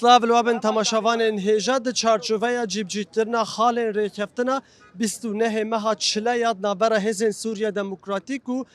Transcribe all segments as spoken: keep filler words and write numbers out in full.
Silav li we bin temaşevanên hêja, di çarçoveya cîbicîkirina xalên rêkeftina bîst û nehê meha çile ya di navbera Hêzên Sûriya Demokratîk û,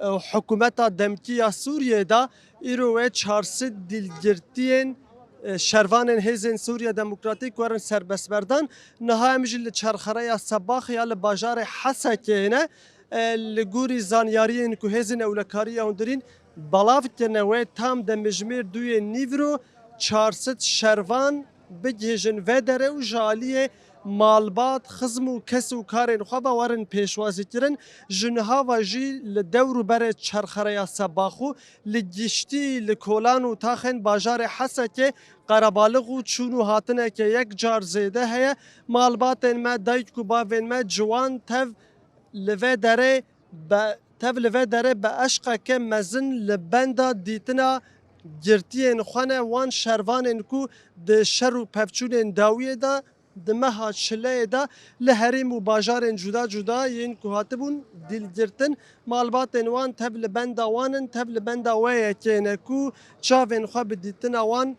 e, hikûmeta demkî ya Sûriyê de, îro wê çar sed dîlgirtiyên, e, şervanên Hêzên Sûriya Demokratîk werin serbestberdan. Niha em jî li çarxereya Sebax ya li bajarê Hesekê ne. E, li gorî zanyariyên ku hêzên ewlekariya hundirîn belav kirine, wê tam demjimêr duyê nîvro çar sed şervan bigihêjin vê derê û ji aliyê malbat, xizm û kes û karên xwe ve werin pêşwazîkirin. Ji niha ve jî li dewr û berê çarxereya Sebax û li giştî li kolan û taxên bajarê Hesekê qerebalix û çûn û hatineke yek car zêde heye. Malbatên me, dayik û bavên me, ciwan tev li vê derê be, tev li vê derê bi eşqeke mezin li benda dîtina girtiyên xwe ne, wan şervanên ku di şer û pevçûnên dawiyê de, di meha çileyê de li herêm û bajarên cuda cuda yên ku hatibûn dîlgirtin, malbatên wan tev li benda wan in, tev li benda wê yekê ne ku çavên xwe bi dîtina wan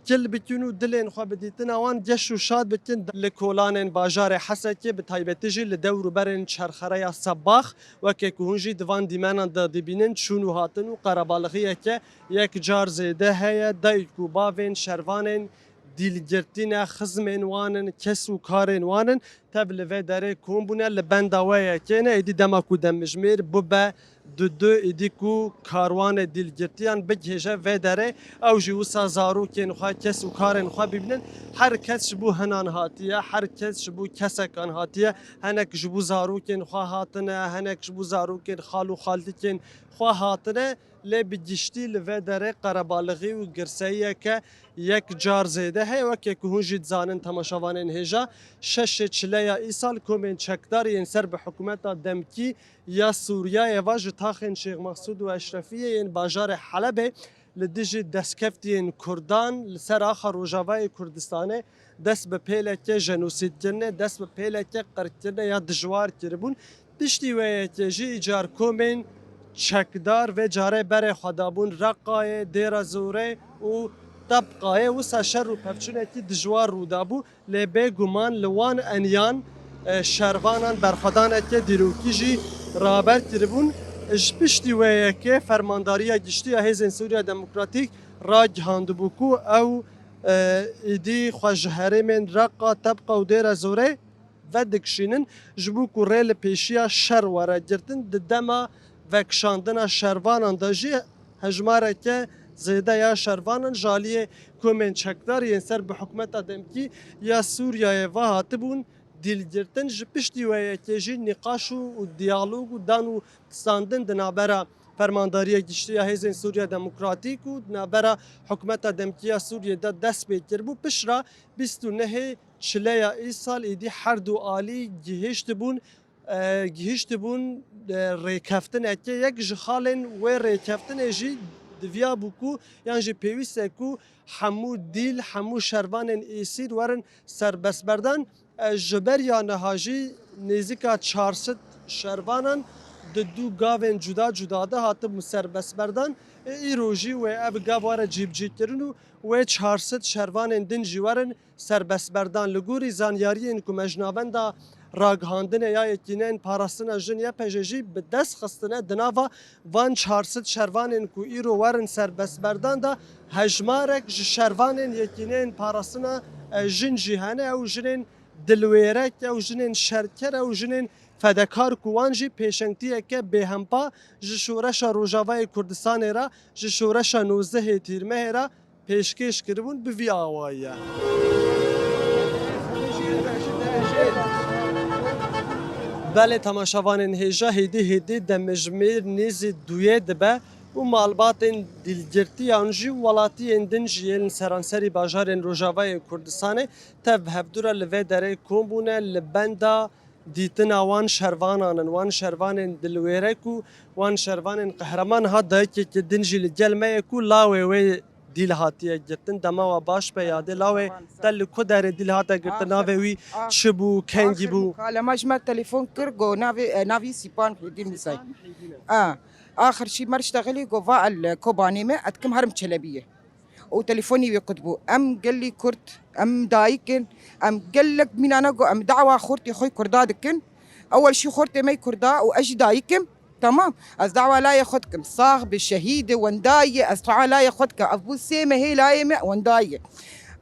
kil bikin û dilên xwe bi dîtina wan geş û şad bikin. Li kolanên bajarê Hesekê, bi taybetî jî li dewr û berên çarxereya Sebax, weke ku hûn jî di van dîmenan de dibînin, çûn û hatin û qerebalixiyeke yek car zêde heye. Dayik û bavên şervanên dîlgirtî ne, xizmên wan in, kes û karên wan in. Tev li vê derê kom bûne, li benda wê yekê ne, êdî dema ku demjimêr bibe du du, êdî ku karwanê dîlgirtiyan bigihêje vê derê, ew jî wisa zarokên xwe, kes û karên xwe bibînin. Her kes ji bo hinan hatiye, her kes ji bo kesekan hatiye, hinek ji bo zarokên xwe hatine, hinek ji bo zarokên xal û xaldikên xwe hatine. Lê bi giştî li vê derê qerebalixî û girseyiyeke yek car zêde heye. Weke ku hûn jî dizanin, temaşevanên hêja, şeşê çileya îsal komên çekdar yên ser bi hikûmeta demkî ya Sûriyeyê ve ji taxên Şêx Mexsûd û Eşrefiyê yên bajarê Helebê li dijî destkeftiyên Kurdan li ser axa Rojavayê Kurdistanê dest bi pêleke jenosîdkirinê, dest bi pêleke qirkirinê ya dijwar kiribûn. Piştî wê yekê jî îcar komên çekdar vê carê berê xwe dabûn Reqayê, Dêra Zorê û Tebqayê. Wisa şer û pevçûnekî dijwar rû dabû, lê bêguman li wan eniyan, e, şervanan berxwedaneke dîrokî jî raber kiribûn. Ji piştî wê yekê Fermandariya Giştî ya Hêzên Sûriya Demokratîk ragihandibû ku ew, e, êdî xwe ji herêmên Reqa, Tebqa û Dêra Zorê vedikişînin, ji bo ku rê li pêşiya şer were girtin. Di dema vekişandina şervanan de jî hejmareke zêde ya şervanan ji aliyê komên çekdar yên ser bi hikûmeta demkî ya Sûriyeyê ve hatibûn dîlgirtin. Ji piştî wê yekê jî nîqaş û, û diyalog û dan û standin di navbera Fermandariya Giştî ya Hêzên Sûriya Demokratîk û di navbera hikûmeta demkî ya Sûriyê de dest pê kiribû. Piştre bîst û nehê çileya îsal êdî her du alî gihiştibûn, e, gihiştibûn, e, rêkeftinekê. Yek ji xalên wê rêkeftinê jî diviya bû ku, yan jî pêwîst e ku hemû dîl, hemû şervanên êsîr werin serbestberdan. E, ji beriya niha jî nêzîka çar sed şervanan di du gavên cuda cuda de hatibû serbestberdan. E, îro jî wê ev gav were cîbicîkirin û wê çar sed şervanên din jî werin serbestberdan. Li gorî zanyariyên ku me ji navenda ragihandinê ya Yekîneyên Parastina Jin, Y P J, jî bi dest xistine, di nava van çar sed şervanên ku îro werin serbestberdan de hejmarek ji şervanên Yekîneyên Parastina, e, Jin jî hene. Ew jinên dilwêrek, ew jinên şerker, ew jinên fedekar ku wan jî pêşengtiyeke bêhempa ji şoreşa Rojavayê Kurdistanê re, ji şoreşa nozdehê Tîrmehê re pêşkêş kiribûn, bi vî awayî ye. Belê, temaşevanên hêja, hêdî hêdî demjimêr nêzî duyê dibe û malbatên dîlgirtiyan jî û welatiyên din jî yên li seranserî bajarên Rojavayê Kurdistanê tev hevdû re li vê derê kom bûne, li benda dîtina wan şervanan in, wan şervanên dilwêrek û wan şervanên qehreman. Ha, dayikeke din jî li gel me ye ku lawê wê dîl hatiye girtin. Dema we baş be yadê, lawê te li ku derê dîl hate girtin, navê wî çi bû, kengî bû? Xalema ji me telefon kir, got navê, e, navî Sîpan Hêdî Mûsayî. A, axir şî mer ştexilî, got va el Kobanê me, etkim herim Çelebiyê. û telefonî wê qut bû. Em gelî Kurd, em dayik in, em gelek mîna ne ku em dawa xortê xwe Kurda dikin. Ewel şî xortê me Kurda û ez jî dayik im. Tamam. Ez dawa layê xwe dikim. Sax bi, şehîd e, wenda ye. Ez dawa layê xwe dikim. Ev bû sê mehê layê me wenda ye.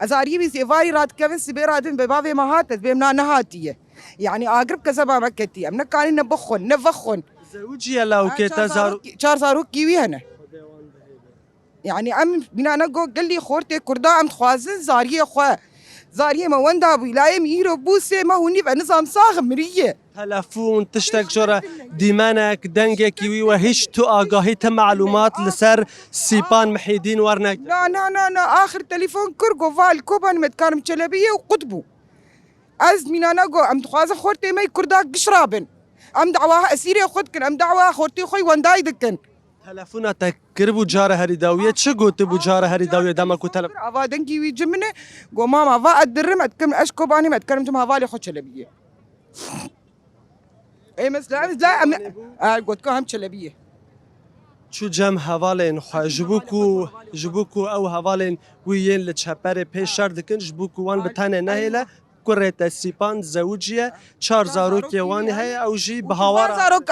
Ez arî wî zêvarî radikevin, sibê radin be bavê me hat, ez bêm na nehatiye. Yani agir bi kezeba me ketiye. Em nekanî ne bixwin, ne vexwin. Zewiciye lawkê te zarok. Çar zarokî wî hene. Yani em bîna ne go gelî xortê Kurda em dixwazin zariyê xwe. Zariyê me wenda bû, layê min îro bû sê meh û nîv, ez nizam sax miriye. Telefon, tiştek jora, dîmenek, dengekî wî we hîç tu agahî, tu malumat li ser Sîpan Mihîdîn wernekir? Na, na, na, na, axir telefon kir, go va li Kobanê me dikarim Çelebiyê û qut bû. Ez mîna ne go, em dixwazin xortê me Kurda giş rabin. Em dawa esîrê xwe dikin, em dawa xortê xwe wendayî dikin. Telefona te kiribû cara herî dawiyê, çi gotibû cara herî dawiyê dema ku telefon? Ava dengî wî ji min e, go mama va ez dirim, ez dikim, ez Kobanî me, ez dikerim çim hevalê xwe Çelebiyê. Ê mesela, mesela, em, e, got ku hem Çelebiyê. Çû cem hevalên xwe, ji bo ku, ji bo ku ew hevalên wî yên li çeperê pê şer dikin, ji bo ku wan bi tenê nehêle, kurê te Sîpan zewiciye, çar zarokê wan heye, ew jî bi hawar. Zarok,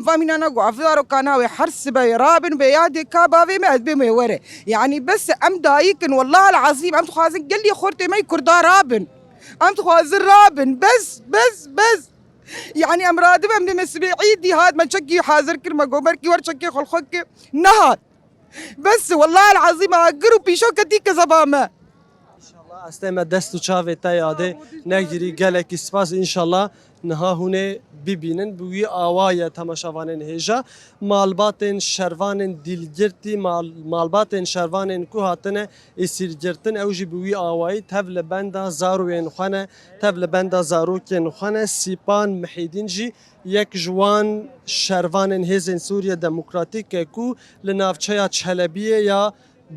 va mîna ne go, ev zaroka navê her sibeyê rabin, bê yadê ka bavê me, ez bê me were. Yani bes em dayik in, wellahil azîm, em dixwazin gelî xortê me Kurda rabin. Em dixwazin rabin, bes, bes, bes. Yani em radibin, em bê me sibê îdî hat, me çekî hazir kir, me go berkî wer çekê xwe li xwe kir, nehat. Bes, wellahil azîm, agir û pîşo ketî kezeba me. Înşallah, ez tê me dest û çavê te yadê negirî, gelekî spas, înşallah niha hûn ê bibînin. Bi wî awa ye temaşevanên hêja. Malbatên şervanên dîlgirtî, mal-, malbatên şervanên ku hatine esîrgirtin, ew jî bi wî awayî tev li benda zarwên xwe ne, tev li benda zarokên xwe ne. Sîpan Mihîdîn jî yek ji wan şervanên Hêzên Sûriye Demokratîk e ku li navçeya Çelebiyê ya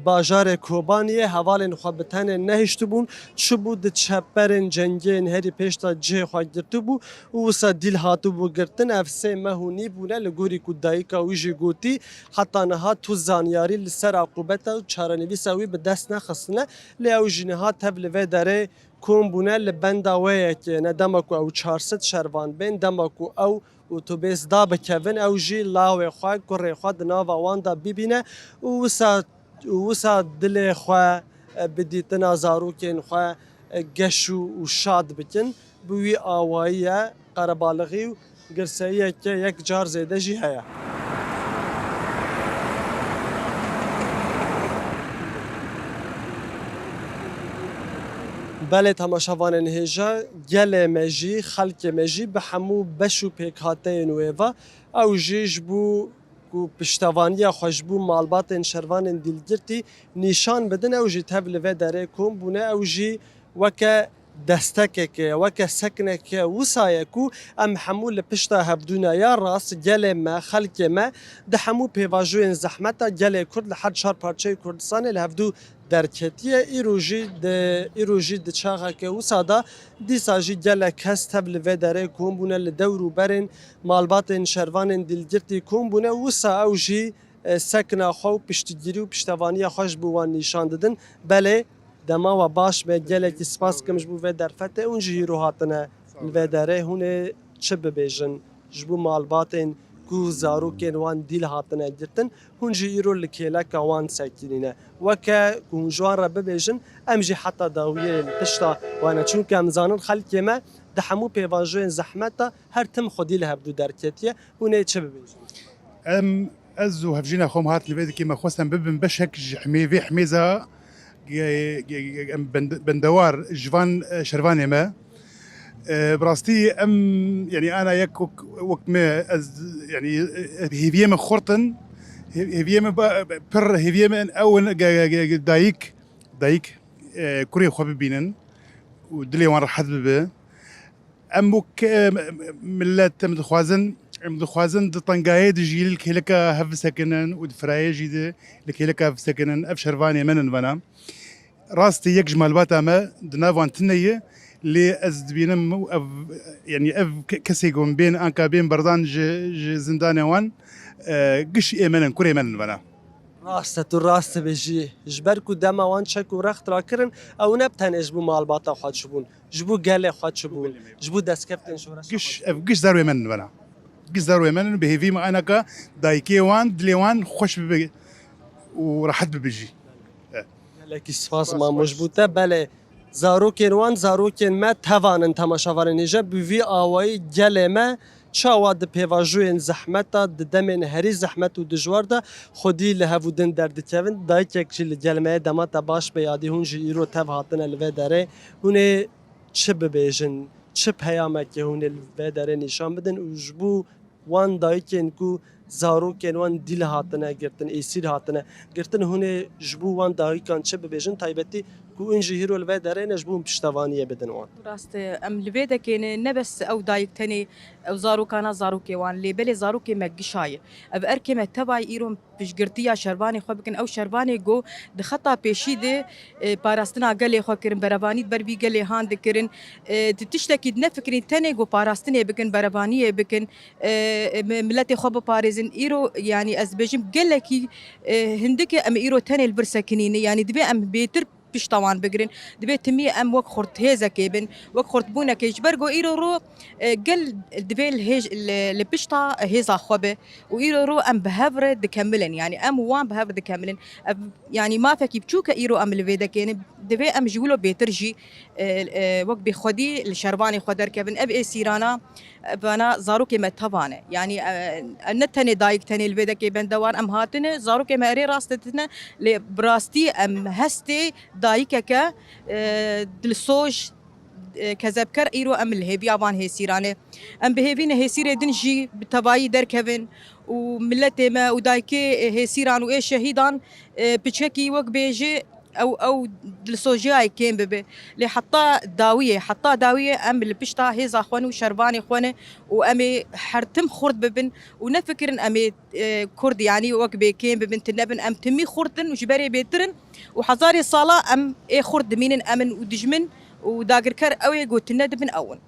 bajarê Kobaniyê hevalên xwe bi tenê nehiştibûn, çibû di çeperên cengê yên herî pêş de cihê xwe girtibû û wisa dîl hatibû girtin. Ev sê meh û nîv bûne, li gorî ku dayika wî jî gotî, heta niha tu zanyarî li ser aqûbeta û çarenivîsa wî bi dest nexistine. Lê ew jî niha tev li vê derê kom bûne li benda wê yekê ne, dema ku ew çar sed şervan bên, dema ku ew otobês da bikevin, ew jî lawê xwe, kurê xwe di nava wan de bibîne û wisa, û wisa dilê xwe, e, bi dîtina zarokên xwe, e, geş û, û şad bikin. Bi wî awayî ye, qerebalixî û girseyiyeke yek car zêde jî heye. Belê temaşevanên hêja, gelê me jî, xelkê me jî bi hemû beş û pêkhateyên wê ve, ew jî ji bo ku piştevaniya xwe ji bo malbatên şervanên dîlgirtî nîşan bidin, ew jî tev li vê derê kom bûne, ew jî weke destekeke, weke sekneke wisa ye ku em hemû li pişta hevdû ne. Ya rast, gelê me, xelkê me di hemû pêvajoyên zehmeta gelê Kurd li her çar parçeyê Kurdistanê li hevdû derketiye. Îro jî di, îro jî di çaxeke wisa de dîsa jî gelek kes tev li vê derê kom bûne, li dewr û berên malbatên şervanên dîlgirtî kom bûne. Wisa ew jî, e, sekna xwe û piştgirî û piştevaniya xwe ji bo wan nîşan didin. Belê, dema we baş be, gelekî spas dikim ji bo vê derfetê. Hûn jî îro hatine li vê derê, hûn ê çi bibêjin ji bo malbatên ku zarokên wan dîl hatine girtin? Hûn jî îro li kêleka wan sekinîne. Weke ku hûn ji wan re bibêjin, em jî heta dawiyê li pişta wan ne. Çunke em zanin xelkê me di hemû pêvajoyên zehmet de her tim xwedî li hevdû derketiye. Hûn ê çi bibêjin? Em, ez û hevjîna xwe em hatin vê dikê, me xwest em bibin beşek ji himê-, vê himêza ge-, ge-, ge-, em bende-, bendewar ji van, e, şervanê me. E, bi rastî em, yanî ana yek wek, wek me, ez, yanî, e, hêviyê me xurt in, hê-, hêviyê me ba-, pir hêviyê me ew in, ge-, ge-, ge-, dayik, dayik, e, kurê xwe bibînin û dilê wan rehet bibe. Em wek, e, millet em dixwazin, em dixwazin di tengayê dijî li kêleka hev bisekinin û di firayê jî de li kêleka hev bisekinin. Ev şervanê me in vana. Rastî yek ji malbata me di nav wan tune ye, lê ez dibînim ev, yanî ev ke-, kesê ku bên anka bên berdan ji, ji zindanê wan, e, giş ê me in, kurê me in vana. Rast e, tu rast dibêjî. Ji ber ku dema wan çek û rext rakirin, ew ne bi tenê ji bo malbata xwe çûbûn, ji bo gelê xwe çûbûn, ji bo destkeftên şoreşa xwe. Giş, ev giş zarokê me in bena. Giş zarokê me in, bi hêvî me eneka dayikê wan, dilê wan xweş bibe û rehet bibe jî. Gelekî spas, mamoş, ji bo te. Belê, zarokên wan, zarokên me tevan in, temaşevanên hêja. Bi vî awayî gelê me çawa di pêvajoyên zehmet de, di demên herî zehmet û dijwar de xwedî li hev û din derdikevin. Dayikek jî li gel me ye, dema te baş be yadî, hûn jî îro tev hatine li vê derê. Hûn ê çi bibêjin, çi peyamekê hûn ê li vê derê nîşan bidin û ji bo wan dayikên ku zarokên wan dîl hatine girtin, êsîr hatine girtin, hûn ê ji bo wan dayikan çi bibêjin, taybetî ku hûn jî hîro li vê derê ne, ji bo hûn piştevaniyê bidin wan? Rast e, em li vê dekê ne, ne bes ew dayik tenê, ew zarokana zarokê wan, lê belê zarokê me gişa ye. Ev erkê me tevayî îro piştgirtiya şervanê xwe bikin. Ew şervanê ku di xeta pêşî de, e, parastina gelê xwe kirin, berevanî di ber vî gelê han dikirin. E, di tiştekî di nefikirîn, tenê ku parastinê bikin, berevaniyê bikin, e, e, mi-, miletê xwe biparêzin. Îro, yanî ez dibêjim gelekî, e, hindik e em îro tenê li vir sekinîne. Yanî divê em bêtir pişta wan bigirin. Divê timî em wek xurthêzekê bin, wek xurtbûnekê. Ji ber ku îro ro, e, gel divê li hêj-, li, li pişta hêza xwe be û îro ro em bi hev re dikemilin. Yanî em û wan bi hev re dikemilin. Ev, yanî mafekî biçûk e îro em li vê dekê ne. Divê em ji wilo bêtir jî, e, e, wek bêxwedî li şervanê xwe derkevin. Ev êsîrana, vana zarokê me tevan e. Yanî, e, ne tenê dayik tenê li vê dekê bendewar em hatine, zarokê me erê rast didine, lê bi rastî em hestê dayikeke, e, dilsoj, e, kezebker îro em li hêviya van hêsîran e. Em bi hêvî ne hêsîrê din jî bi tevayî derkevin û miletê me û dayikê, e, hêsîran û ê şehîdan, e, piçekî wek bêjê ew, ew dilsojiyayê kêm bibe. Lê heta dawiyê, heta dawiyê em li pişta hêza xwe ne û şervanê xwe ne û em ê her tim xurt bibin û nefikirin em ê, e, kurd, yanî wek bê kêm bibin, tune bin, em timî xurt in û ji berê bêtir in û hezarê sala em ê xurt dimînin, em in û dijmin û dagirker ew ê ku tune dibin ew in.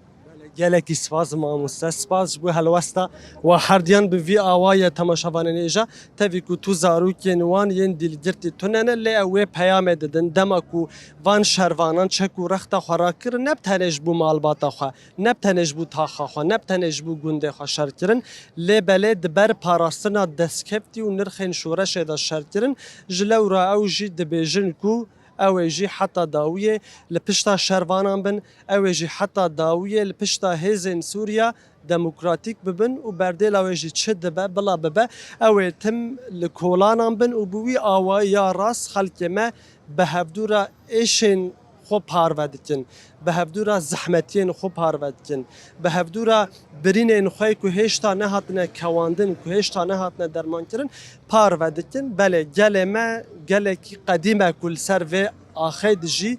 Gelekî spas mamoste, spas ji bo helwesta we herdiyan bi vî awayî, temaşevanên hêja. Tevî ku tu zarokên wan yên dîlgirtî tune ne, lê ew wê peyamê didin. Dema ku van şervanan çek û rexta xwe rakirin, ne bi tenê ji bo malbata xwe, ne bi tenê ji bo taxa xwe, ne bi tenê ji bo gundê xwe şer kirin, lê belê di ber parastina destkeftî û nirxên şoreşê de şer kirin. Ji lewra ew jî dibêjin ku ew ê jî heta dawiyê li pişta şervanan bin, ew ê jî heta dawiyê li pişta hêzên Sûriya demokratîk bibin û berdêla wê jî çi dibe, bila bibe, ew ê tim li kolanan bin û bi wî awayî ya rast xelkê me bi hevdû re êşên xwe parve dikin, bi hevdû re zehmetiyên xwe parve dikin, bi hevdû re birînên xwe ku hêşta nehatine kewandin, ku hêşta nehatine dermankirin, parve dikin. Belê, gelê me gelekî qedîm e ku li ser vê axê dijî,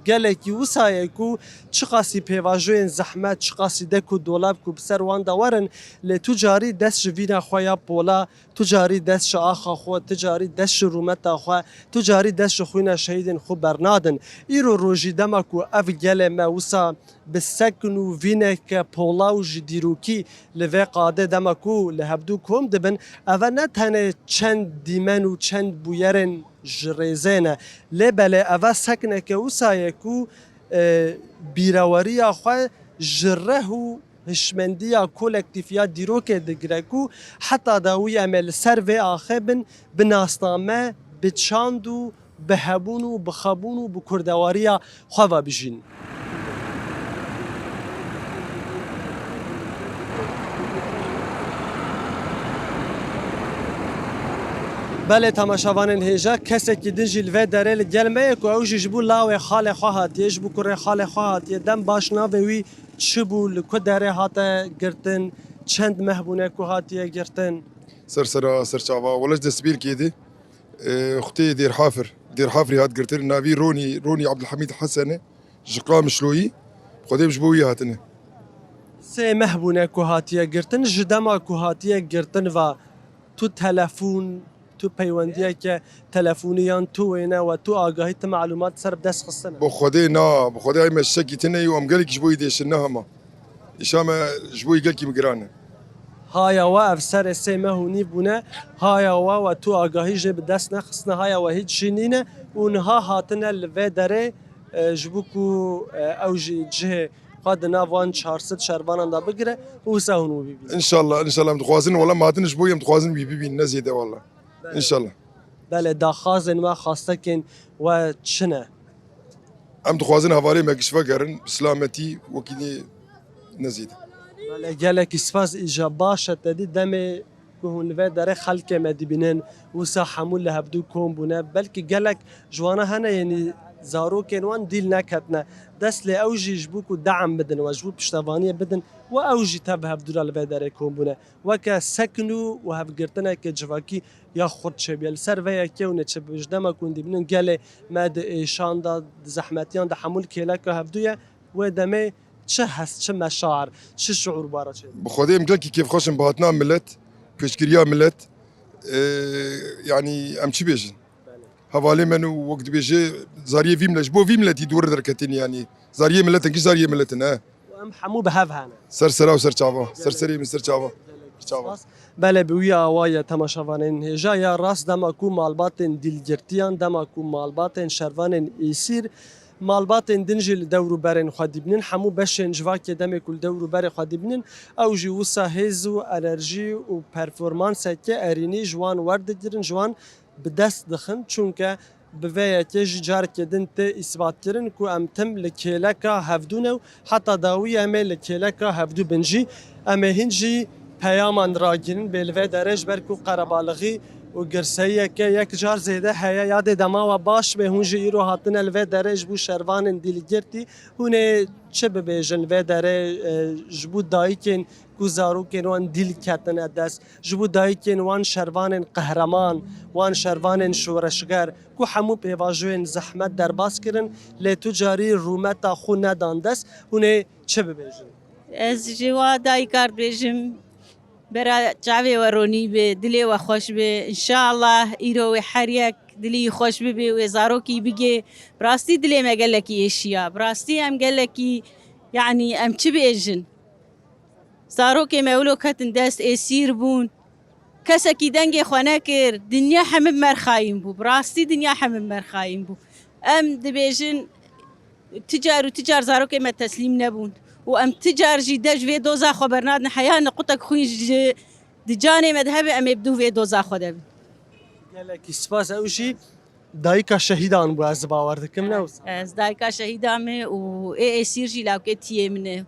gelekî wisa ye ku çiqasî pêvajoyên zehmet, çiqasî dek û dolab ku bi ser wan de werin, lê tu carî dest ji vîna xwe ya pola, tu carî dest ji axa xwe, tu carî dest ji rûmeta xwe, tu carî dest ji xwîna şehîdên xwe bernadin. Îro rojî dema ku ev gelê me wisa bi sekn û vîneke pola û ji dîrokî li vê qadê dema ku li hevdû kom dibin, eve ne tenê çend dîmen û çend bûyerên ji rêzê ne, lê belê eve sekneke wisa ye ku, e, bîreweriya xwe ji reh û hişmendiya kolektîf ya dîrokê digire ku heta dawî em ê li ser vê axê bin, bi nasname, bi çand û bi hebûn û bi xebûn û bi kurdewariya xwe ve bijîn. Belê, temaşevanên hêja, kesekî din jî li vê derê li gel me ye ku ew jî ji bo lawê xalê xwe hatiye, ji bo kurê xalê xwe hatiye. Dem baş, navê wî çi bû, li ku derê hate girtin, çend meh bûne ku hatiye girtin? Ser sera, ser çava, wele ji destbîrkê de, e, xutê Dêrhafir, Dêrhafirî hat girtin, navî Ronî, Ronî Abdulhamîd Hesen e, ji Qamişloyî, xwedê ji bo wî hatine. Sê meh bûne ku hatiye girtin, ji dema ku hatiye girtin ve tu telefon, tu peywendiyeke telefonî yan tu wêne we, tu agahî, tu malûmat ser bi dest xistine? Bi Xwedê na, bi Xwedê ay me şekî tune û em gelekî ji bo wî dêşin, ne hema. Îşa me ji bo wî gelkî bi giran e. Haya we ev serê sê meh û nîv bûne, haya we we tu agahî jê bi dest nexistine, haya we hîç jî nîne û niha hatine li vê derê, e, ji bo ku, e, ew jî cihê xwe di nav wan çar sed şervanan de bigire û wisa hûn wî bibînin. Înşallah, înşallah em dixwazin, wela em hatin ji bo em dixwazin wî bibînin, ne zêde wela. Înşallah. Belê, daxwazên we, xastekên we çi ne? Em dixwazin hevalê me giş vegerin, bi silametî wekî nê nezîde. Belê, gelekî spas, îja baş e te dî demê ku hûn li vê derê xelkê me dibînin, wisa hemû li hevdû kom bûne. Belkî gelek ji wana hene, yenî zarokên wan dîl neketine. Dest lê ew jî ji bo ku de'm bidin we, ji bo piştevaniyê bidin we, ew jî tev hevdû re li vê derê kom bûne. Weke sekn û hevgirtineke civakî ya xurt çêbûye. Li ser vê yekê û neçe ji dema ku hûn dibînin gelê me di êşan de, di zehmetiyan de hemû li kêleka hevdû ye. Wê demê çi hest, çi meşar, çi şiûr bara çêbû? Bi Xwedê em gelkî kêfxweş in bi hatina milet, pêşgiriya milet. Ee, yanî em çi bêjin? Belê. Hevalê me û wek dibêje zariyê vî milet, ji bo vî miletî dûr derketin yanî. Zariyê miletin, kî zariyê miletin, he? Û em hemû bi hev hene. Ser sera û ser çava. Ser serê min, ser çava. Ser çava. Belê, bi wî awayî temaşevanên hêja ya rast, dema ku malbatên dîlgirtiyan, dema ku malbatên şervanên êsîr, malbatên din jî li dewr û berên xwe dibînin, hemû beşên civakê demê ku li dewr û berê xwe dibînin, ew jî wisa hêz û enerjî û performanseke erênî ji wan werdigirin, ji wan bi dest dixin, çunke bi vê yekê jî carekê din tê îsbatkirin ku em tim li kêleka hevdû ne û heta dawiyê em ê li kêleka hevdû bin jî. Em ê hîn jî peyaman ragihînin bê li vê derê, ji ber ku qerebalixî û girseyiyeke yek car zêde heye. Yadê dema we baş be, hûn jî îro hatine li vê derê ji bo şervanên dîlgirtî. Hûn ê çi bibêjin li vê derê, e, ji bo dayikên ku zarokên wan dîl ketine dest, ji bo dayikên wan şervanên qehreman, wan şervanên şoreşger, ku hemû pêvajoyên zehmet derbas kirin, lê tu carî rûmeta xwe nedan dest, hûn ê çi bibêjin? Ez ji wa dayika re dibêjim, bera çavê we ronî be, dilê we xweş be. Înşallah îro wê her yek dilî xweş bibe, wê zarokî bigê. Bi rastî dilê me gelekî êşiya. Bi rastî em gelekî, yanî em çi bêjin? Zarokê me wilo ketin dest, êsîr bûn. Kesekî dengê xwe nekir. Dinya hemî bi me re xayîn bû. Bi rastî dinya hemî bi me re xayîn bû. Em dibêjin, ti car û ti car zarokê me teslîm nebûn. Û em ti car jî dest ji vê doza xwe bernadin. Heya niqutek xwîn ji di canê me de hebe, em ê bi dû vê doza xwe de bin. Gelekî spas. Ew jî dayika şehîdan bû, ez bawer dikim, ne wisa? Ez dayika şehîda me û ê êsîr jî lawkê tiyê min e.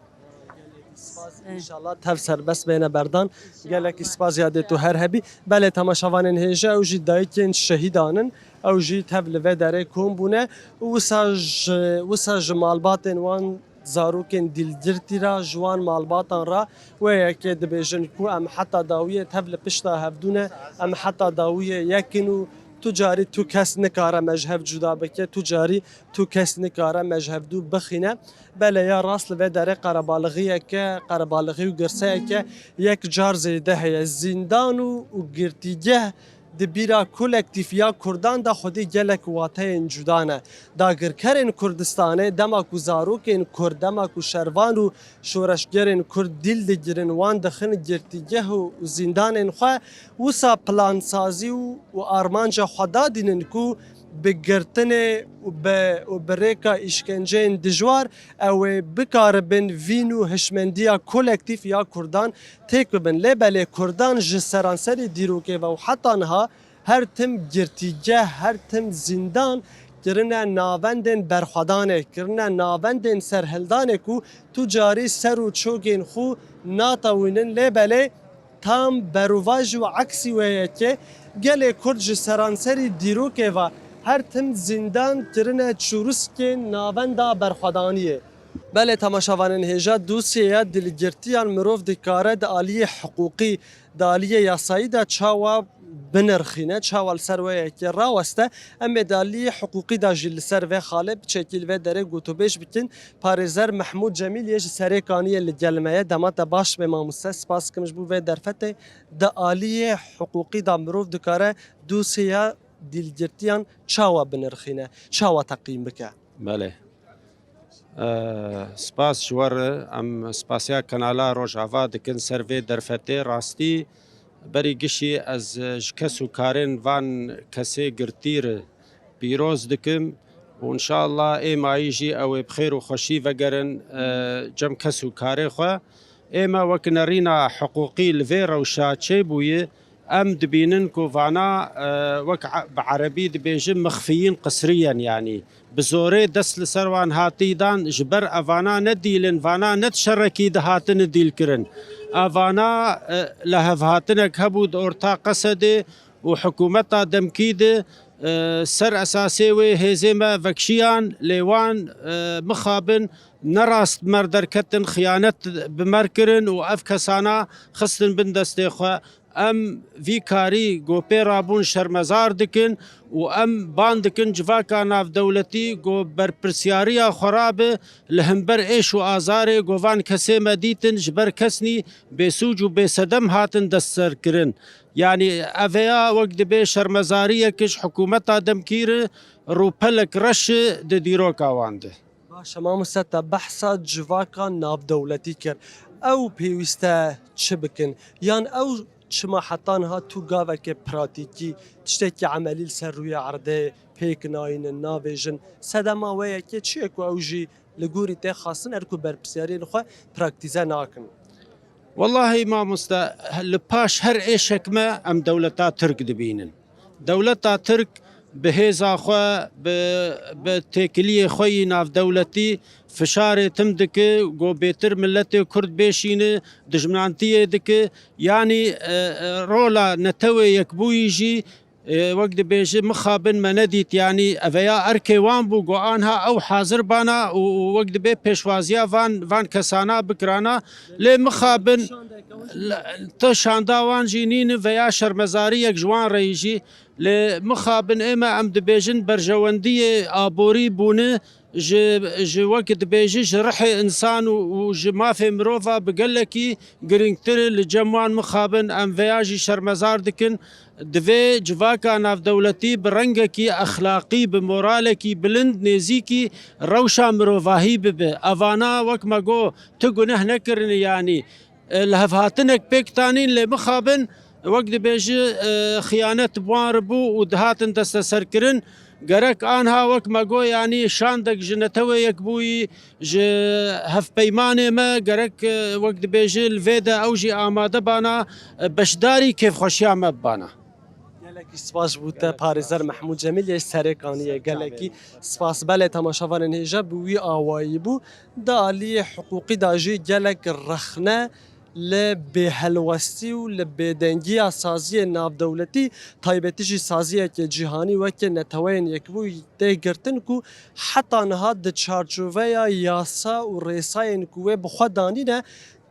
Spas, înşallah tev serbest bêne berdan. Gelekî spas, yadê tu her hebî. Belê, temaşevanên hêja, ew jî dayikên şehîdan in. Ew jî tev li vê derê kom bûne. Û wisa ji, wisa ji malbatên wan zarokên dîlgirtî re, ji wan malbatan re wê yekê dibêjin ku em heta dawiyê tev li pişta hevdû ne, em heta dawiyê yek in û tu carî tu kes nikare me ji hev cuda bike, tu carî tu kes nikare me ji hevdû bixîne. Belê ya rast, li vê derê qerebalixiyeke, qerebalixî û girseyeke yek car zêde heye. Zîndan û, û girtîgeh di bîra kolektîf ya Kurdan de xwedî gelek wateyên cuda ne. Dagirkerên Kurdistanê dema ku zarokên Kurd, dema ku şervan û şoreşgerên Kurd dîl digirin, wan dixin girtîgeh û, û zîndanên xwe, wisa plansazî û, û armanca xwe dadînin ku bi girtinê û bi, û bi rêka îşkenceyên dijwar ew ê bikaribin vîn û hişmendiya kolektîf ya Kurdan têk bibin. Lê belê Kurdan ji seranserê dîrokê ve û heta niha her tim girtîgeh, her tim zîndan kirine navendên berxwedanê, kirine navendên serhildanê ku tu carî ser û çokên xwe natewînin. Lê belê tam berovajî û eksî wê yekê, gelê Kurd ji seranserî dîrokê ve her tim zîndan kirine çûriskên navenda berxwedaniyê. Belê, temaşevanên hêja, dosyeya dîlgirtiyan mirov dikare di aliyê hiqûqî, di aliyê yasayî de çawa binirxîne, çawa li ser wê yekê raweste. Em ê di aliyê hiqûqî de jî li ser vê xalê piçekî li vê derê gotûbêj bikin. Parêzer Mehmûd Cemîl yê ji Serêkaniyê li gel me ye. Dema te baş be mamoste, spas dikim ji bo vê derfetê. Di aliyê hiqûqî de mirov dikare dosyeya dîlgirtiyan çawa binirxîne, çawa teqîm bike? Belê. E, spas ji we re. Em spasiya Kanala Rojava dikin ser vê derfetê. Rastî berî gişî ez ji kes û karên van kesê girtî re pîroz dikim û înşallah ê mayî jî ew ê bi xêr û xweşî vegerin, e, cem kes û karê xwe. Ême wek nerîna hiqûqî li vê rewşa çêbûye, em dibînin ku vana, e, wek e-, bi erebî dibêjin mixfiyîn qisriyen, yanî bi zorê dest li ser wan hatî dan, ji ber evana nedîlin, vana ne di şerekî dihatine dîlkirin. Evana, e, lihevhatinek hebû di orta Qesedê û hikûmeta demkî de, e, ser esasê wê hêzê me vekşiyan, lê wan, e, mixabin, ne rast bi mer derketin, xiyanet bi mer kirin û ev kesana xistin bin destê xwe. Em vî karî ku pê rabûn şermezar dikin û em ban dikin civaka navdewletî ku berpirsiyariya xwe rabe li hember êş û azarê ku van kesê me dîtin ji ber kesnî bêsûc û bêsedem hatin destserkirin. Yanî ev ya wek dibê şermezariyek ji hikûmeta demkî re rûpelek reş e di dîroka wan de. Baş e, mamoste, te behsa civaka navdewletî kir. Ew pêwîst e çi bikin? Yan ew çima heta niha tu gaveke pratîkî, tiştekî emelî li ser rûyê erdê pêk nayînin, navêjin? Sedema wê yekê çi ye ku ew jî li gorî tê xwestin, er ku berpirsiyariyên xwe praktîze nakin? Wellahî mamoste, li paş her êşek me em dewleta Tirk dibînin. Dewleta Tirk bi hêza xwe, bi, bi têkiliyê xwe yî navdewletî fişarê tim dike, ku bêtir miletê Kurd bêşîne, dijminantiyê dike. Yanî, e, e, rola Netewê Yekbûyî jî, e, wek dibêje, mixabin me nedît. Yanî eveya erkê wan bû, ku anha ew hazir bana û, û wek dibê pêşwaziya van, van kesana bikirana. Lê mixabin, l-, te şanda wan jî nîne veya şermezariyek ji wan re yî jî. Lê mixabin ê me em dibêjin berjewendiyê aborî bûne ji, ji wek dibêje ji rihê însan û, û ji mafê mirova bi gelekî girîngtir e. Li cem wan mixabin em veya jî şermezar dikin. Divê civaka navdewletî bi rengekî exlaqî, bi moralekî bilind nêzîkî rewşa mirovahî bibe. Evana wek me got, tu guneh nekirine, yanî, e, lihevhatinek pêk tanîn, lê mixabin wek dibêje, e, xiyanet bi wan re bû û dihatin desteserkirin. Gerek anha wek me got, yanî şandek ji Netewê Yekbûyî, ji hevpeymanê me gerek, e, wek dibêje, li vê de ew jî amade bana, e, beşdarî kêfxweşiya me bibana. Gelekî spas ji bo te, parêzer Mehmûd Cemîl yê Serê Kaniyê. Gelekî spas. Belê, temaşevanên hêja, bi wî awayî bû. Di aliyê hiqûqî de jî gelek rexne li bêhelwestî û li bêdengiya saziyên navdewletî, taybetî jî saziyeke cîhanî weke Neteweyên Yekbûyî tê girtin ku heta niha di çarçoveya yasa û rêsayên ku wê bi xwe danîne,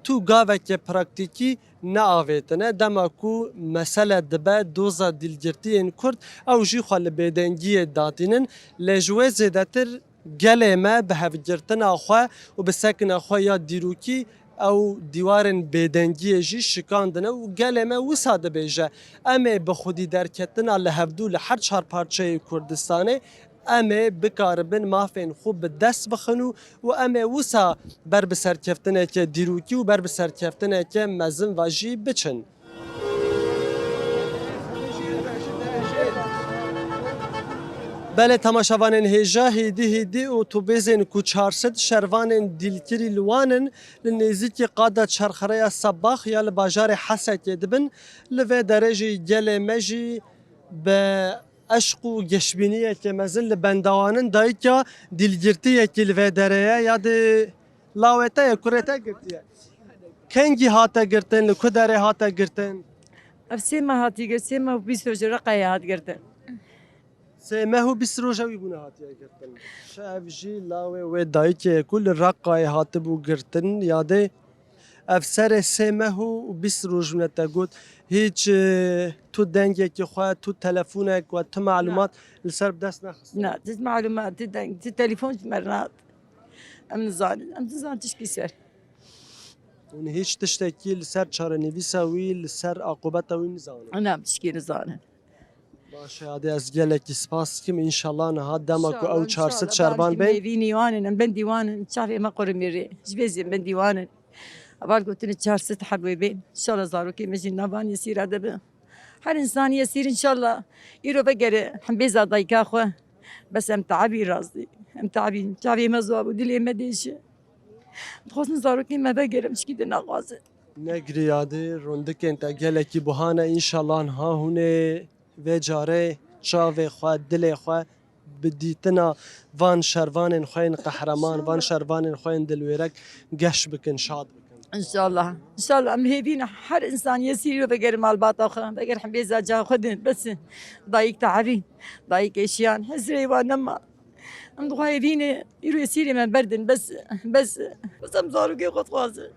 tu gaveke praktîkî neavêtine. Dema ku mesele dibe doza dîlgirtiyên Kurd, ew jî xwe li bêdengiyê datînin. Lê ji wê zêdetir gelê me bi hevgirtina xwe û bi sekina xwe ya dîrokî ew dîwarên bêdengiyê jî şikandine û gelê me wisa dibêje, em ê bi xwedî derketina li hevdû li her çar parçeyê Kurdistanê em ê bikaribin mafên xwe bi dest bixin û, û em ê wisa ber bi serkeftineke dîrokî û ber bi serkeftineke mezin ve jî biçin. Belê, temaşevanên hêja, hêdî hêdî otobêzên ku çar sed şervanên dîlkirî li wan in, li nêzîkî qada çerxereya Sebax ya li bajarê Hesekê dibin. Li vê derê jî gelê me jî bi eşq û geşbîniyeke mezin li benda wan in. Dayika dîlgirtiyekî li vê derê ye, ya dê lawê te ye, kurê te girtiye. Kengî hate girtin, li ku derê hate girtin? Ev sê meh hatî girtin, sê meh û bîst roj Reqayê hat girtin. Sê meh û bîst roja wî bûne hatiye girtin. Ji ev jî lawê wê dayikê ye ku li Reqayê hatibû girtin, ya dê ev serê sê meh û bîst roj bûne te got. Hîç, e, tu dengekî xwe, tu telefonek we, tu malumat li ser bi dest nexistin? Na, tu malumat, tu deng, tu telefon ji me re nehat. Em nizanin, em nizanin tişkî ser. Hûn hîç tiştekî li ser çarenivîsa wî, li ser aqûbeta wî nizanin? Na, em tişkî nizanin. Baş e, adê ez gelekî spas dikim. Înşallah niha dema ku ew çar sed şervan bên. Hêvînî wan in, em bendî wan in, çavê me qurmîrê. Ji vê zî em bendî wan in. Heval gotin çar sed heb wê bên. Înşallah zarokê me jî nav van yesîra de be. Her însanî yesîr înşallah. Îro vegere hembêza dayika xwe. Bes em teibî razî. Em teibî. Çavê me ziwa bû, dilê me dêşe. Dixwazin zarokên me vegerim, çikî de naxwazin. Negirî yadê, rûndikên te gelekî buha ne. Înşallah niha hûn ê vê carê çavê xwe, dilê xwe bi dîtina van şervanên xwe yên qehreman, van şervanên xwe yên dilwêrek geş bikin, şad bikin. Înşallah. Înşallah. Em hêvî ne her însaniyê sîrî vegerin malbata xwe, veger hembêza ca xwe din. Bes dayik teibî, dayik êşiyan, hizrê wan nema. Em dixwe hêvî ne, îro sîrê me berdin, bes, bes, bes em zarokê xwe dixwazin.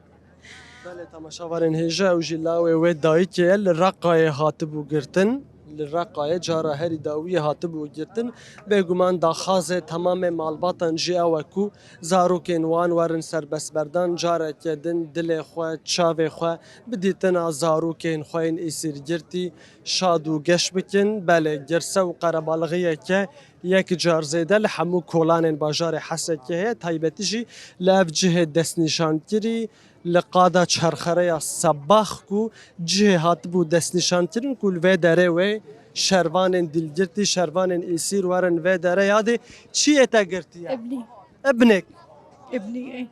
Belê, temaşevanên hêja, ew jî lawê wê dayikê ye, li Reqayê hatibû girtin. Li Reqayê cara herî dawiyê hatibû girtin. Bêguman daxazê temamê malbatan jî ew e ku zarokên wan werin serbestberdan, careke din dilê xwe, çavê xwe bi dîtina zarokên xwe yên îsîrgirtî şad û geş bikin. Belê, girse û qerebalixiyeke yek car zêde li hemû kolanên bajarê Hesekê heye, taybetî jî li ev cihê destnîşankirî, li qada çerxereya Sebax ku cihê hatibû destnîşankirin ku li vê derê wê şervanên dîlgirtî, şervanên îsîr werin vê derê. Yadê çi yê te girtiye? Ebnî. Ebnek. Ebnî, ey.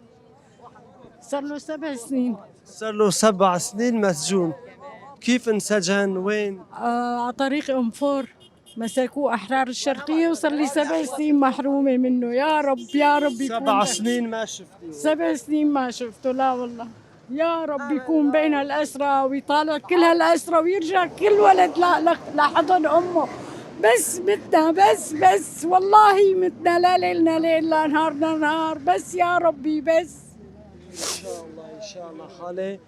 صار له سبع سنين. صار له سبع سنين مسجون. كيف انسجن؟ وين؟ آه، على طريق أم فور. مسكوه أحرار الشرقية وصار لي سبع سنين محرومة منه. يا رب، يا رب يكون سبع سنين ما شفتيه. سبع سنين ما شفته، لا والله. يا رب يكون بين الأسرى ويطالع كل هالأسرى ويرجع كل ولد ل-، ل-، لحضن أمه. بس متنا، بس، بس، والله متنا، لا ليلنا ليل، لا نهارنا نهار، بس يا ربي، بس. إن شاء الله، إن شاء الله خالي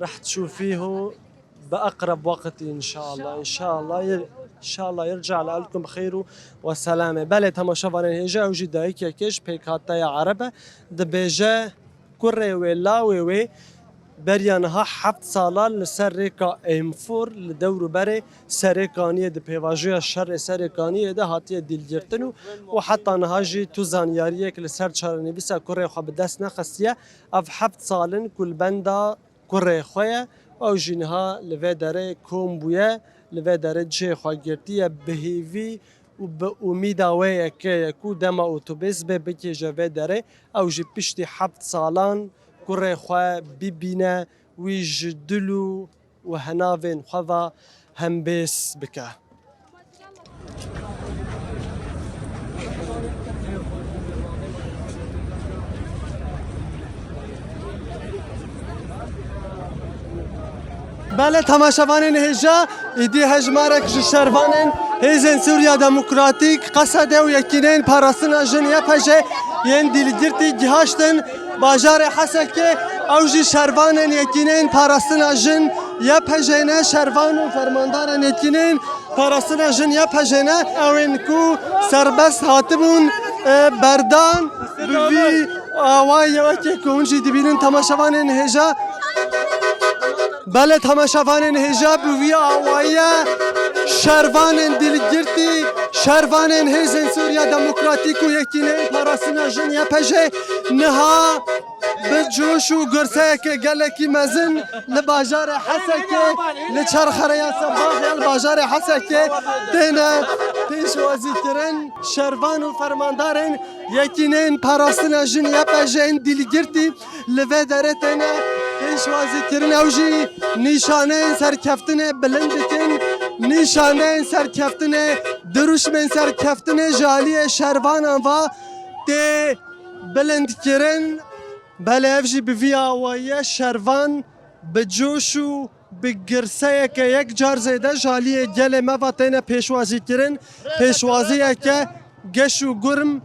رح تشوفيه بأقرب وقت إن شاء الله. إن شاء الله ير-، إن شاء الله يرجع لأهلكم بخير وسلامة. Belê, temaşevanên hêja, ew jî dayikeke ji pêkhateya Ereb e. Dibêje kurê wê, lawê wê beriya niha heft salan li ser rêka Êmfor li dewr û berê Serê Kaniyê, di pêvajoya şerê Serê Kaniyê de hatiye dîlgirtin û, û heta niha jî tu zanyariyek li ser çarenivîsa kurê xwe bi dest nexistiye. Ev heft sal in ku li benda kurê xwe ye. Ew jî niha li vê derê kom bûye, li vê derê cihê xwe girtiye, bi hêvî û bi umîda wê yekê ye ku dema otobês bê bikêje vê derê, ew jî piştî heft salan kurê xwe bibîne, wî ji dil û û hinavên xwe ve hembêz bike. Belê, temaşevanên hêja, îdî hejmarek ji şervanên Hêzên Sûriya Demokratîk, Qesede û Yekîneyên Parastina Jin, Y P J, yên dîlgirtî gihaştin bajarê Hesekê. Ew jî şervanên Yekîneyên Parastina Jin, Y P J, ne, şervan û fermandarên Yekîneyên Parastina Jin, Y P J, ne, ew ên ku serbest hatibûn, e, berdan, bi vî awayî, wekî ku hûn jî dibînin, temaşevanên hêja. Belê, temaşevanên hêja, bi vî awayî ye şervanên dîlgirtî, şervanên Hêzên Sûriya Demokratîk û Yekîneyên Parastina Jin, Y P J, niha bi coş û girseyeke gelekî mezin li bajarê Hesekê, li çarxereya Sebax ya li bajarê Hesekê têne pêşwazîkirin. Şervan û fermandarên Yekîneyên Parastina Jin, Y P J, yên dîlgirtî li vê derê têne pêşwazîkirin. Ew jî nîşaneyên serkeftinê bilind dikin, nîşaneyên serkeftinê, dirûşmên serkeftinê ji aliyê şervanan ve tê bilindkirin. Belê, ev jî bi vî awayî ye, şervan bi coş û bi girseyeke yek car zêde ji aliyê gelê me ve têne pêşwazîkirin. Pêşwaziyeke geş û gurm,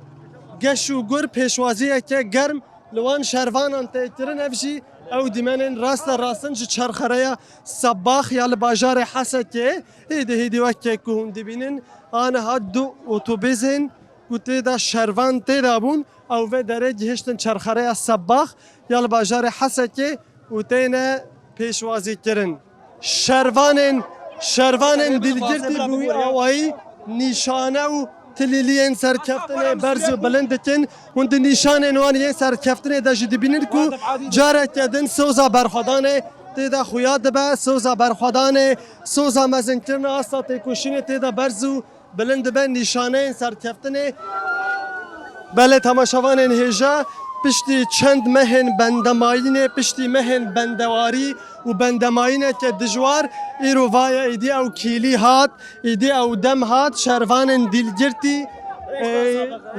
geş û gur, pêşwaziyeke germ li wan şervanan tê kirin. Ev jî ew dîmenên raste rast in ji çarxereya Sebax ya li bajarê Hesekê. Hêdî hêdî weke ku hûn dibînin, aniha du otobêzên ku tê de şervan tê de bûn, ew vê derê gihiştin çarxereya Sebax ya li bajarê Hesekê û têne pêşwazîkirin. Şervanên Şervanên dîlgirtî bi wî awayî nîşane û tilîliyên serkeftinê berz û bilind dikin. Hûn di nîşanên wan yên serkeftinê de jî dibînin ku careke din soza berxwedanê tê de xuya dibe, soza berxwedanê, soza mezinkirina asta têkoşînê tê de berz û bilind dibe, nîşaneyên serkeftinê. Belê temaşevanên hêja, piştî çend mehên bendemayînê, piştî mehên bendewarî û bendemayîneke dijwar, îro vaye êdî ew kîlî hat, êdî ew dem hat, şervanên dîlgirtî, e,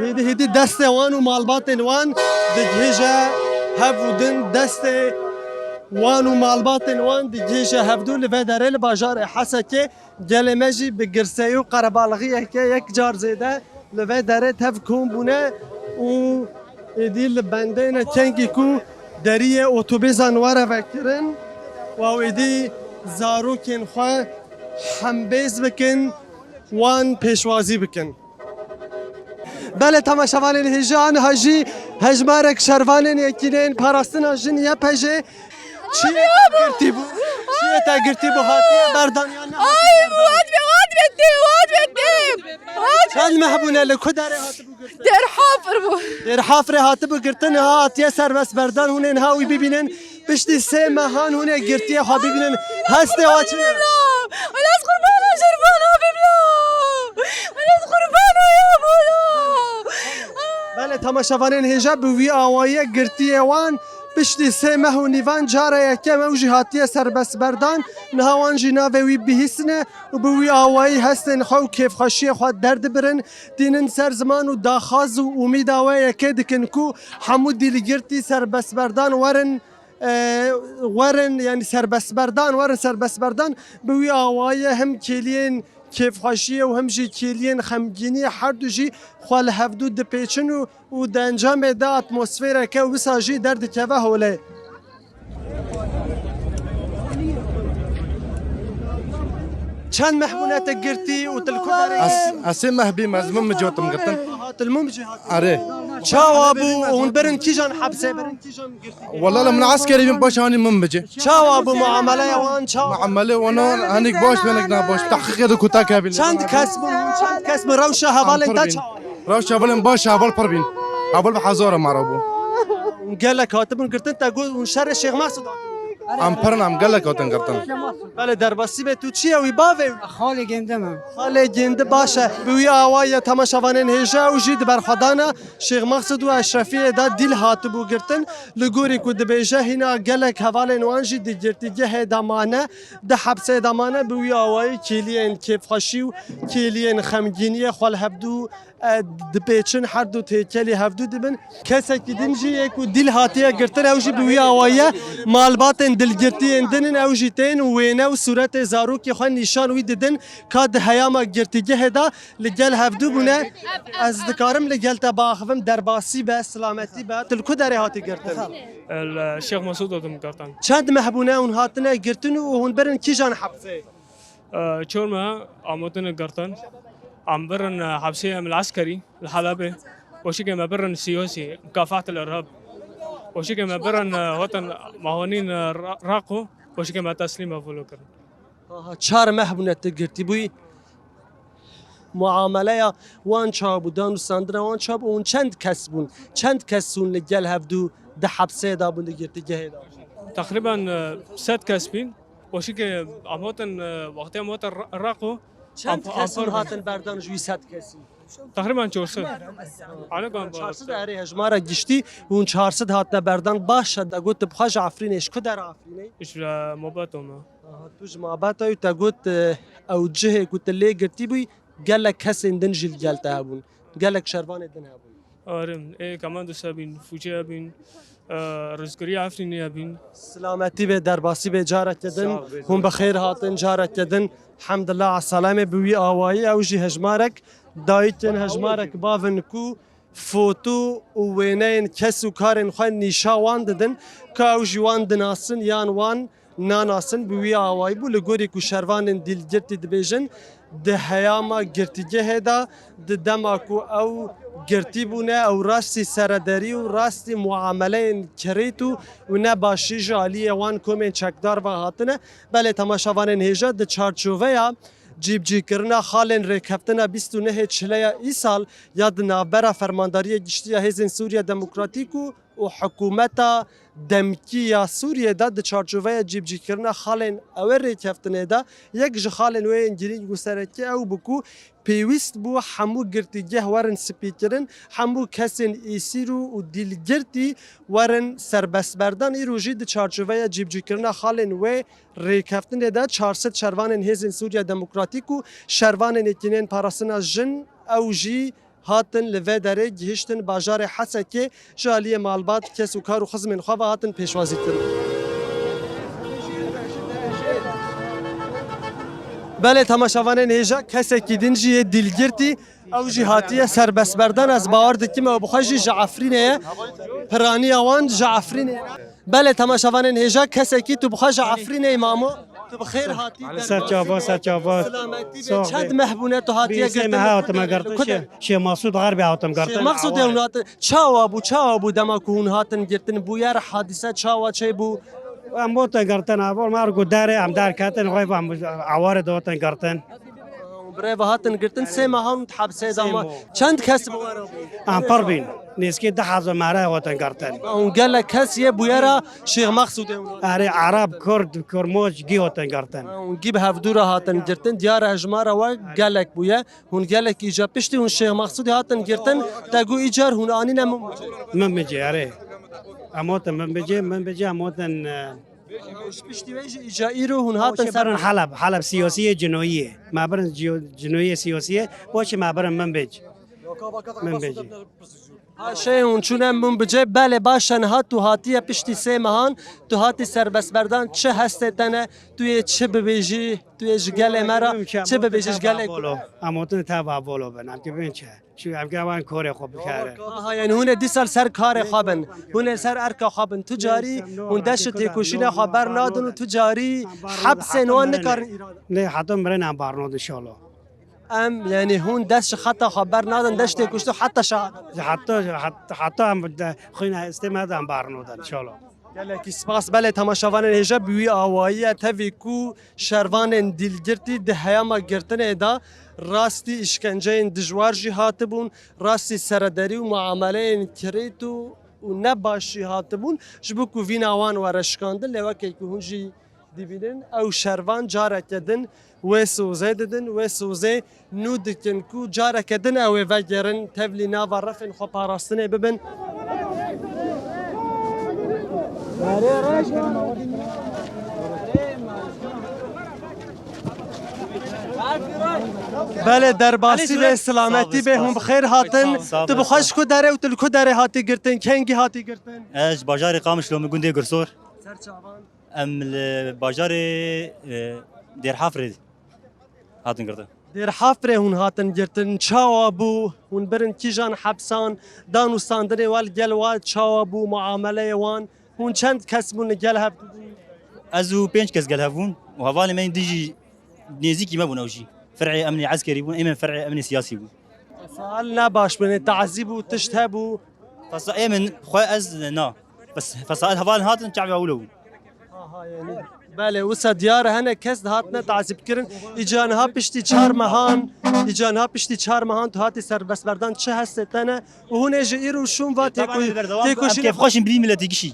hêdî, hêdî destê wan û malbatên wan digihêje hev û din, destê wan û malbatên wan digihêje hevdû li vê derê li bajarê Hesekê. Gelê me jî bi girseyî û qerebalixiyeke yek car zêde li vê derê tev kom bûne û êdî li bendê ne kengî ku deriyê otobêsan were vekirin û ew êdî zarokên xwe hembêz bikin, wan pêşwazî bikin. Belê temaşevanên hêja, niha jî hejmarek şervanên Yekîneyên Parastina Jin, Y P J, çiyê te girtî bû? Çiyê te girtî bû, hatiye berdan yan ne? Ay, wad be, wad be, wad be. Çend meh bûne, li ku derê hatibû girtin? Derhafir bû. Derhafirê hatibû girtin, niha hatiye serbest berdan, hûn ê niha wî bibînin. Piştî sê mehan hûn ê girtiyê xwe bibînin. Hestê wa çi ne? Wela ez qurbana şervana bim la. Wela ez qurbana ya bola. Belê temaşevanên hêja, bi wî awayî girtiyê wan piştî sê meh û nîvan cara yekem ew jî hatiye serbestberdan. Niha wan jî navê wî bihîsine û bi wî awayî hestên xwe û kêfxweşiyê xwe derdibirin, tînin ser ziman û daxwaz û umîda we yekê dikin ku hemû dîlgirtî serbestberdan werin, e, werin, yanî serbestberdan, werin serbestberdan, bi wî awayî hem kêliyên kêfxweşiyê û hem jî kêliyên xemgîniyê her du jî xwe li hevdû dipêçin û, û di encamê de atmosfereke wisa jî derdikeve holê. Çend meh bûne te girtî û tu li ku derê yî? Ez, ez sê meh bîm, ez min micotim girtin. Hat li min bicî hat. Erê. Çawa bû? Hûn birin kîjan hepsê birin? Wala min eskerî bin paşa hanî min bicî. Çawa bû muameleya wan, çawa? Muamele wana hinik baş bin, hinik nabaş. Tahqiqê de kuta kebin. Çend kes bûn? Çend kes bûn? Rewşa hevalên te çawa? Rewşa hevalên baş, heval pir bîn. Heval bi hezara mara bû. Gelek hatibûn girtin, te got hûn şerê Şêx Mesûd hatin. Em pir in, em gelek hatin girtin. Belê derbasî be, tu çi ye wî bavê? Xalê gêndi me. Xalê gêndi baş e. Bi wî awayî ye temaşevanên hêja û jî di berxwedana Şêx Mexsud û Eşrefiyê de dîl hatibû girtin. Li gorî ku dibêje, hîna gelek hevalên wan jî di girtîgehê de mane, di hepsê de mane. Bi wî awayî kêliyên kêfxweşî û kêliyên xemgîniyê xwe li hevdû, e, dipêçin, her du têkelî hevdû dibin. Kesekî din jî yê ku dîl hatiye girtin, ew jî bi wî awayî ye. Malbatên dilgirtiyên din in, ew jî tên û wêne û sûretê zarokê xwe nîşan wî didin, ka di heyama girtîgehê de li gel hevdû bûne. Ez dikarim li gel te biaxivim, derbasî be, silametî be. Tu li ku derê hatî girtin? Li Şêx Mesûd hatim girtin. Çend meh bûne hûn hatine girtin û hûn birin kîjan hepsê? Çor meh em hatine girtin. Em birin hepsê em li eskerî li Helebê. Weşikê me birin siyasî, mukafat el-irhab. Weşikê me birin hatin me hanîn Ra-, Raqo. Weşikê me teslîm hevalê kirin. Aha, çar meh bûne tu girtî bûyî. Muameleya wan çawa bû, danûstandina wan çawa bû, hûn çend kes bûn? Çend kes hûn li gel hevdû di hepsê de bûn, di girtîgehê de? Teqrîben, e, sed kes bîn. Weşikê em hatin, e, wextê em hatin Ra-, Raqo. Çend kes hûn hatin berdan ji wî sed kesî? Teqrîben çar sed. Çar sed, erê, hejmara giştî hûn çar sed hatine berdan. Baş e, te got tu bi xwe ji Efrînê, ji ku der Efrînê? Ji, e, Mabeta me. Aha, tu ji Mabeta yî, te got, e, ew cihê ku tu lê girtî bûyî, gelek kesên din jî li gel te hebûn. Gelek şervanê din hebûn. Arim, ê, Kemandos hebîn, Fûçe hebîn, e, Rizgirî Efrînê hebîn. Silametî be, derbasî be, careke din. Sağ ol, hûn bi xêr hatin, careke din. Hemdillah, eselamê bi wî awayî, ew jî hejmarek dayikên, hejmarek bavin ku foto û wêneyên kes û karên xwe nîşa wan didin, ka ew jî wan dinasin yan wan nanasin, bi wî awayî bû. Li gorî ku şervanên dîlgirtî dibêjin, di heyama girtîgehê de, di dema ku ew girtî bûne, ew rastî serederî û rastî muameleyên kirêt û, û nebaşî ji aliyê wan komên çekdar ve hatine. Belê temaşevanên hêja, di çarçoveya cîbicîkirina xalên rêkeftina bîst û nehê Çileya îsal ya di navbera Fermandariyê Giştî ya Hêzên Sûriya Demokratîk û û hikûmeta demkî ya Sûriyê de di çarçoveya cîbicîkirina xalên ew ê rêkeftinê de, yek ji xalên wê yên girîng û serekî ew bû ku pêwîst bû hemû girtîgeh werin spîkirin, hemû kesên îsîr û, û dîlgirtî werin serbestberdan. Îro jî di çarçoveya cîbicîkirina xalên wê rêkeftinê de çar sed şervanên Hêzên Sûriya Demokratîk û şervanên Yekîneyên Parastina Jin ew jî hatin li vê derê gihiştin bajarê Hesekê, ji aliyê malbat, kes û kar û xizmên xwe ve hatin pêşwazîkirin. Belê temaşevanên hêja, kesekî din jî yê dîlgirtî, ew jî hatiye serbestberdan. Ez bawer dikim ew bi xwe jî ji Efrînê ye. Piraniya wan ji Efrînê ye. Belê temaşevanên hêja, kesekî tu bi xwe ji Efrînê yî mamo. Tu bi xêr hatî. Ser çava, ser çava. Silametî be. Sağ ol. Çend meh bûne tu hatiye girtin? Bî sê meh hatime girtin. Şê-, Şêx Mesûd Xerbê hatim girtin. Şêx Mesûd hûn hatin. Çawa bû, çawa bû dema ku hûn hatin girtin? Bûyer hadîse çawa çêbû? Em hatin girtin, ev, em her ku derê, em derketin, rê em awarê de hatin girtin. Birê ve hatin girtin, sê mehan di hepsê de ma. Sê meh. Çend kes bi we re bû? Em pir bîn. Nêzîkî du hezar mare hatin girtin. Hûn gelek kes yê bûyera Şêx Mexsûdê hûn? Erê, Ereb, Kurd, Kurmoc, gî hatin girtin. Hûn gî bi hevdû re hatin girtin. Diyar e hejmara we gelek bûye. Hûn gelek îca piştî hûn Şêx Mexsûdê hatin girtin. Te got îcar hûn anîne Minbicê. Minbicê, erê. Em hatin Minbicê, Minbicê em hatin, e, Ji piştî wê jî îca îro hûn hatin ser. Birin Heleb, Heleb siyasiyê cinoyiyê. Me birin ciyo-, cinoyiyê siyasiyê, bo çi me birin Minbic. Minbicê. Ha, şey hûn çûne Minbicê, belê baş e, niha tu hatiye piştî sê mehan, tu hatî serbestberdan, çi hestê te ne, tu yê çi bibêjî, tu yê ji gelê me re çi bibêjî ji gelê ku. Em hatin teva bolo bin, em ki bin çi? Çi em ke wan korê xwe bikare. Aha, yani hûn ê dîsa li ser karê xwe bin. Hûn ê li ser erka xwe bin. Tu carî hûn dest ji têkoşîna xwe bernadin û tu carî hepsên wan nikarin îrade. Ne, heta mirin em bernadin inşallah. Em, yani hûn dest ji xeta xwe bernadin, dest ji têkoşîna heta şehadet. Heta, heta, heta em de xwîna hestê me de em bernadin inşallah. Gelekî spas. Belê temaşevanên hêja, bi wî awayî ye tevî ku şervanên dîlgirtî di heyama girtinê de rastî îşkenceyên dijwar jî hatibûn, rastî serederî û muameleyên kirêt û, û nebaş jî hatibûn, ji bo ku vîna wan were şikandin. Lê wekî ku hûn jî dibînin, ew şervan careke din wê sozê didin, wê sozê nû dikin ku careke din ew ê vegerin tevlî nava refên xwe parastinê bibin. Belê, derbasî be, silametî be, hûn bi xêr hatin. Sağ ol, sağ ol. Tu bi xwe ji ku derê û tu li ku derê hatî girtin, kengî hatî girtin? Ez ji bajarê Qamişlo, min gundê Girsor. Ser çavan? Em li bajarê, e, Dêrhafrê hatin girtin. Dêrhafrê hûn hatin girtin, çawa bû? Hûn birin kîjan hepsan, dan û standinê wan li gel wa çawa bû, muameleyê wan? Hûn çend kes bûn li gel hev bûn? Ez û pênc kes gel hev bûn û hevalên me yên din jî nêzîkî me bûn ew jî. Fer'ê emnê eskerî bûn, ê min fer'ê emnê siyasî bûn. Fesail nebaş bûne, tazîb û tişt hebû. Fesa-, ê min xwe ez na. Fes-, fesail hevalên hatin çavê ewlo bû. Aha, yani. Belê, wisa diyar e, hene kes dihatine tazîb kirin. Îca niha piştî çar mehan, îca niha piştî çar mehan tu hatî serbestberdan, çi hestê te ne? Û hûn ê ji îro şûn va têko-, têkoşîn. Kêfxweş in bi vî miletî gişî.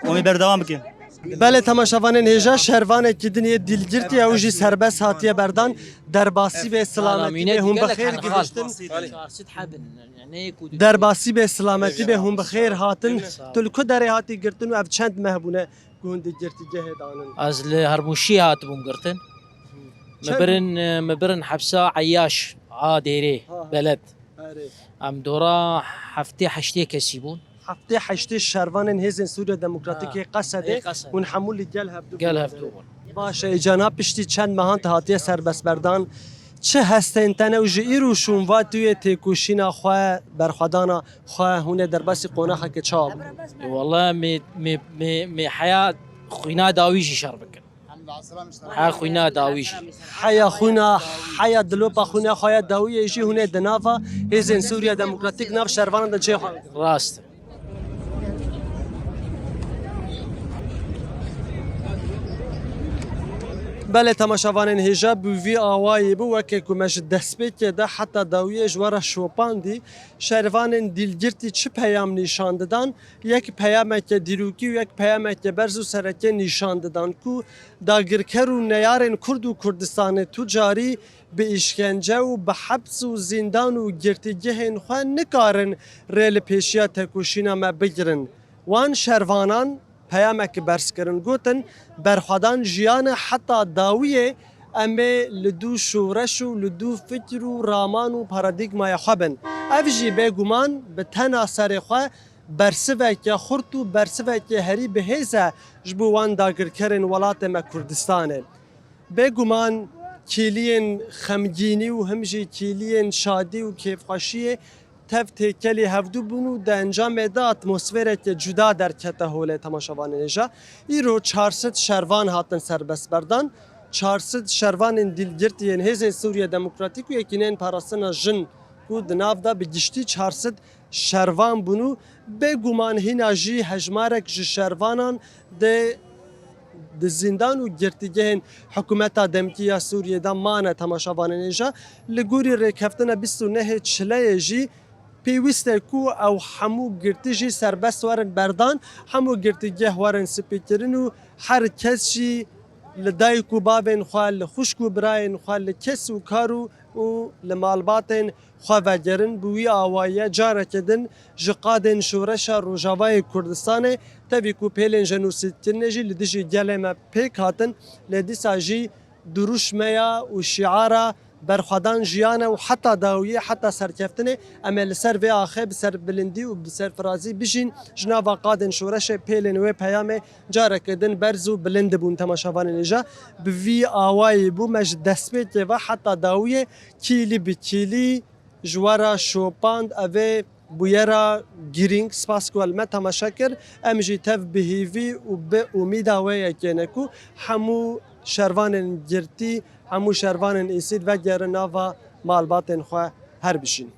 Em ê berdewam bikin. Belê temaşevanên hêja, şervanekî din yê dîlgirtî, ew jî serbest hatiye berdan. Derbasî bê, silametî bê, hûn bi xêr gihiştin. Derbasî bê, silametî bê, hûn bi xêr hatin. Tu li ku derê hatî girtin û ev çend meh bûne ku hûn di girtîgehê de ne? Ez li Hermûşî hatibûm girtin. Me birin, me birin hepsa Eyyaş a Dêrê, beled. Erê. Em dora heftê heştê kesî bûn. Heftê heştê şervanên Hêzên Sûriya Demokratîk ê Qesedê, ê Qesedê, hûn hemû li gel hevdû bûn. Gel hevdû bûn. Baş e, îca niha piştî çend mehan tu hatiye serbestberdan. Çi hestên te ne û ji îro şûn va tu yê têkoşîna xwe, berxwedana xwe, hûn ê derbasî qonaxeke çawa bûn? E, wala me, me, me, me heya Xwîna dawî jî şer bikin. Ha xwîna dawî jî. Heya xwîna, heya dilopa xwîna xwe ya dawiyê jî hûnê di nava hêzên Sûriya Demokratîk nav şervanan de çê xwe. Rast. Belê temaşevanên hêja bi vî awayî bû, weke ku me ji destpêkê de heta dawiyê ji we re şopandî, şervanên dîlgirtî çi peyam nîşan didan? Yek peyameke dîrokî û yek peyameke berz û sereke nîşan didan ku dagirker û neyarên Kurd û Kurdistanê tu carî bi îşkence û bi heps û zîndan û girtîgehên xwe nikarin rê li pêşiya tekoşîna me bigirin. Wan şervanan peyamek berz kirin, gotin, berxwedan jiyan e heta dawiyê em ê li dû şoreş û li dû fikir û raman û paradîgmaya xwe bin. Ev jî bêguman bi tena serê xwe bersiveke xurt û bersiveke herî bi hêz e ji bo wan dagirkerên welatê me Kurdistanê. Bêguman kêliyên xemgînî û him jî kêliyên şadî û kêfxweşiyê tev têkelî hevdû bûn û di encamê de atmosfereke cuda derkete holê temaşevanên hêja. Îro çar sed şervan hatin serbestberdan. Çar sed şervanên dîlgirt yên Hêzên Sûriye Demokratîk û Yekîneyên Parastina Jin ku di nav de bi giştî çar sed şervan bûn û bêguman hîna jî hejmarek ji şervanan di, di zîndan û girtîgehên hikûmeta demkî ya Sûriyê de mane temaşevanên hêja. Li gorî rêkeftina bîst û nehê çileyê jî pêwîst e ku ew hemû girtî jî serbest werin berdan, hemû girtîgeh werin spîkirin û her kes jî li dayik û bavên xwe, li xwişk û birayên xwe, li kes û kar û, û li malbatên xwe vegerin. Bi wî awayî ye careke din ji qadên şoreşa Rojavayê Kurdistanê, tevî ku pêlên jenosîdkirinê jî li dijî gelê me pêk hatin, lê dîsa jî duruşmeya û şiara berxwedan jiyan e û heta dawiyê, heta serkeftinê em ê li ser vê axê bi serbilindî û bi serfirazî bijîn. Ji nava qadên şoreşê pêlên wê peyamê careke din berz û bilind bûn temaşevanên hêja. Bi vî awayî bû me ji destpêkê ve heta dawiyê kîlî bi kîlî ji we re şopand. Ev ê bûyera girîng, spas ku li me temaşe kir. Em jî tev bi hîvî û bi umîda wê yekê ne ku hemû şervanên girtî, hemû şervanên Îsîd vegerin nava malbatên xwe her bijîn.